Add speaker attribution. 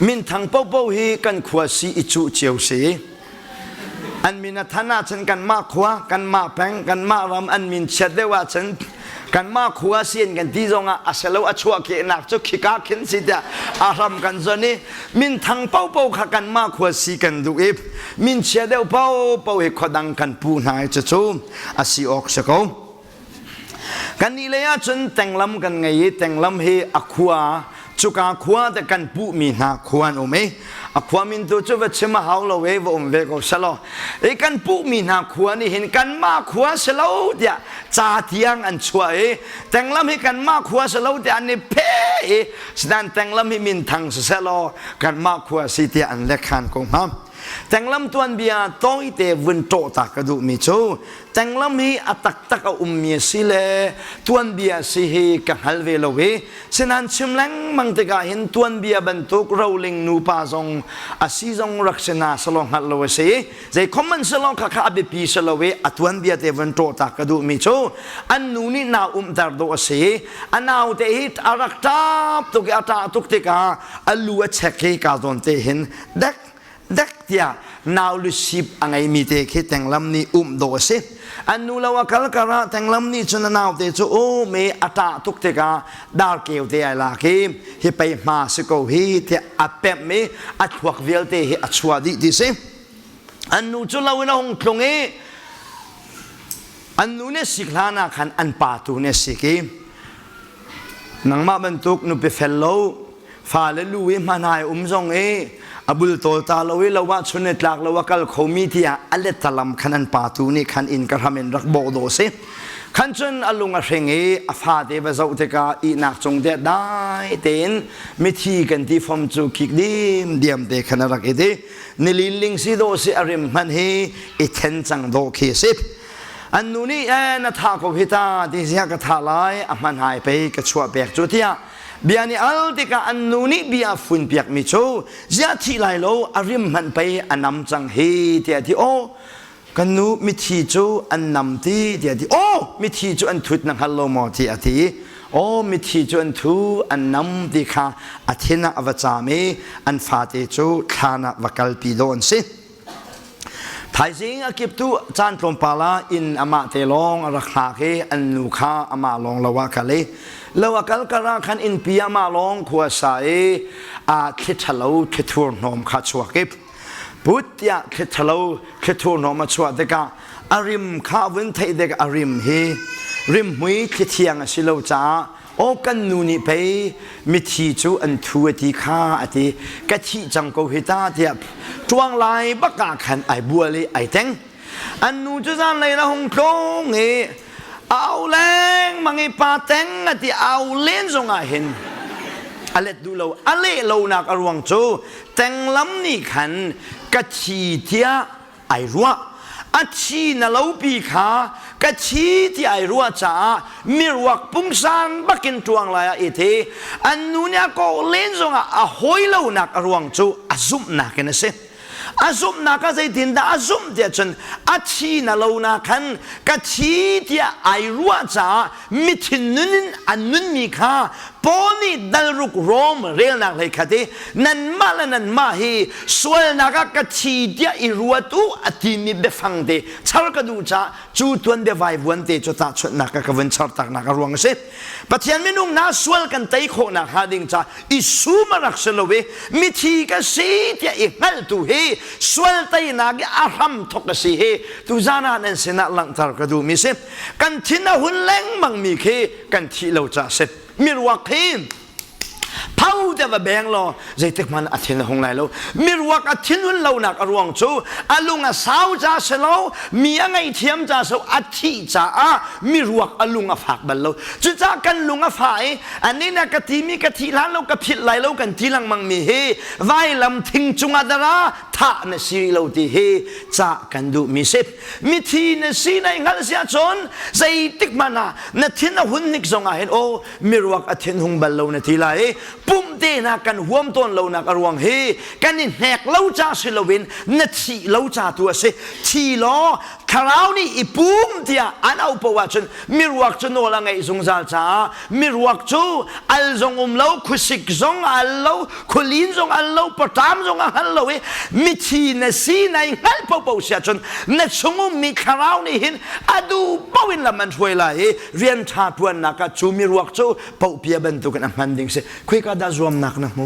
Speaker 1: Minthang popo hi kan khua si i cuh cio si. An min a than ahcun kanmah khua, kanmah peng, kanmah ram an min chiat deuh ahcun kanmah khua si in kan ti zongah a si lo a chuahkehnak cu khika khin si tiah a hram kan zon i minthang popo kha kanmah khua si kan duh i min chia deuh popo hi khua dang kan pu hna i cucu a si awk si ko. Kannih lei ahcun tenglam kan ngei i tenglam hi a khua cuka khua te kan puhmi hna khua an um i a khua min tu cu va chim a hau lo e va um ve ko selaw i kan puhmi hna khua nih hin kanmah khua si lo tiah ca tiang an chuah i tenglam hi kanmah khua si lo tiah an i phe i sinan tenglam hi minthang siseh law kanmah khua si tiah an lekhan ko hnga. Tenglam tuanbia tawite vun ṭawh ta ka duhmi cu tenglam hi a taktak a ummi a si le tuanbia si hi ka hngal ve lo i sinan chim lengmang tikah hin tuanbia bantuk roling nupa zong a si zong rak si na salo hngalh lo a si zei khom man silo kha kha a biapi si lo i a tuanbia te vun ṭawh ta ka duhmi cu an nu nih nau umter dawh a si a nau te hi a rak ṭap tuk i a ṭah tuk tikah a lu a chek hi ka zawn te hin dek dek tiah nau lusip a ngeimi te khi tenglam nih um dawh a si an nu lo a kal kar ah tenglam nih cun a naute cu um i a ṭah tuk tikah darkeu te ai lak i hi pei hma si ko hi tiah a pemh i a thluak vialte hi a chuah dih ti si an nu cu lo in a hung tlung i an nu nih sik hlan ah khan an pa tu nih a sik i nangmah bantuk nupi fel lo fale lu i hmanhai um zong i a bul tawl ta lo i lo ah chun i tlak lo a kal khomi tiah a lettalam khan an pa tu nih khan inn ka hram in rak bawh dawh si khan cun a lung a hring i a fate va zoh tikah ihnak cung te dai tein mithi kan ti fom cu kik dim diam te khan a rak i ti nilin ling si dawh si a rim hmanh hi i then cang dawh khi si an nu nih eh na tha ko hi ta ti zia ka tha lai a hman hai pei ka chuah pek cu tiah Bia nih al tikah an nu nih bia a funpiakmi cu ziah thih lai lo a rim hmanh pei a nam cang hi tiah a ti. Aw kan nu mithi cu an nam ti tiah a ti. Aw mithi cu an thut na hngal lo maw ti a ti. Aw mithi cu an thu an nam ti kha a thin ah a va caam i an fate cu thlan ah va kalpi dawh an si. Thaizing a kiptu caan tlawmpal ah inn amah te lawng a rak hlak i an nu kha amah lawng lo ah kal i lo a kal kar ah khan innpi amah lawng khua sa i a thli ṭhalo thlithur hnawm kha chuak i put tiah thli ṭhalo thlithur hnawm a chuah tikah a rim kha a vun theih tikah a rim hi rimhmui thli thiang a si lo caah Aw kan nu nih pei mithi cu an thu a ti kha a ti ka thih cang ko hi ta tiah ṭuang lai bak ah khan ai bual i ai teng an nu cu zanlei na hung tlung i a au lengmang i pa teng a ti au len zongah hin a let duh lo a leh lonak a ruang cu tenglam nih khan ka thi tiah ai ruah a thi na lopi kha ka thi ti ai ruah caah miruak pungsan bakin tuang lai ah i thi an nu nih a kawh len zongah a hawi lonak a ruang cu a zumhnak in a si a zumhnak ah zeitindah a zumh tiah cun a thi na lo na khan ka thi tiah ai ruah caah mithin nun in an nunmi kha Paul nih dalruk Rom relnak hlei khat i nanmah le nanmah hi sualnak ah ka thi tiah i ruat u a timi biafang te char ka duh caah cu tuan biavaivuan te cu tahchunhnak ka ka vun char taknak a ruang a si. Pathian minung hna sual kan tei khawhnak hnga ding caah i sum a rak si lo i mithi ka si tiah i hngalhtu hi sual teinak i a hram thok a si hi tuzan ah nan sinah langhter ka duhmi si. Kan thin a hun lengmang mi khi kan thih lo ca si. Miruak hi pho te va beng law zeitik hmanh a thin a hung lai lo. Miruak a thin hun lonak a ruang cu a lung a sau ca si lo, mi a ngaihthiam ca si lo, a thih caah miruak a lung a fak bal lo. Cucaah kan lung a fah i anih na ka timi ka thih hlan lo ka philh lai lo kan ti lengmang mi hi vailam thing cungah dara thah na si lo ti hi cah kan duhmi si. Mithi na si na i hngalh si ahcun zeitik hmanh ah na thin a hun hnik zong ah hin aw miruak a thin hung bal lo na ti lai i pumh te hna kan huam tawn lonak a ruang hi kan i hnek lo ca si loin na thih lo ca tu a si. Thi law Thlarau nih i pum tiah an auh paoh ahcun miruak cu nawl a ngeih zungzal caah miruak cu al zong um lo, khuasik zong a al lo, khualin zong al lo, paṭam zong a hngal lo i mithi na si nai hngalh paohpaoh si ahcun na chung ummi thlarau nih hin a duh paoh in lam an hruai lai i rian ṭha ṭuannak ah cu miruak cu pohpia bantukin a hman ding si. Khoika dah zuamnak na hmuh?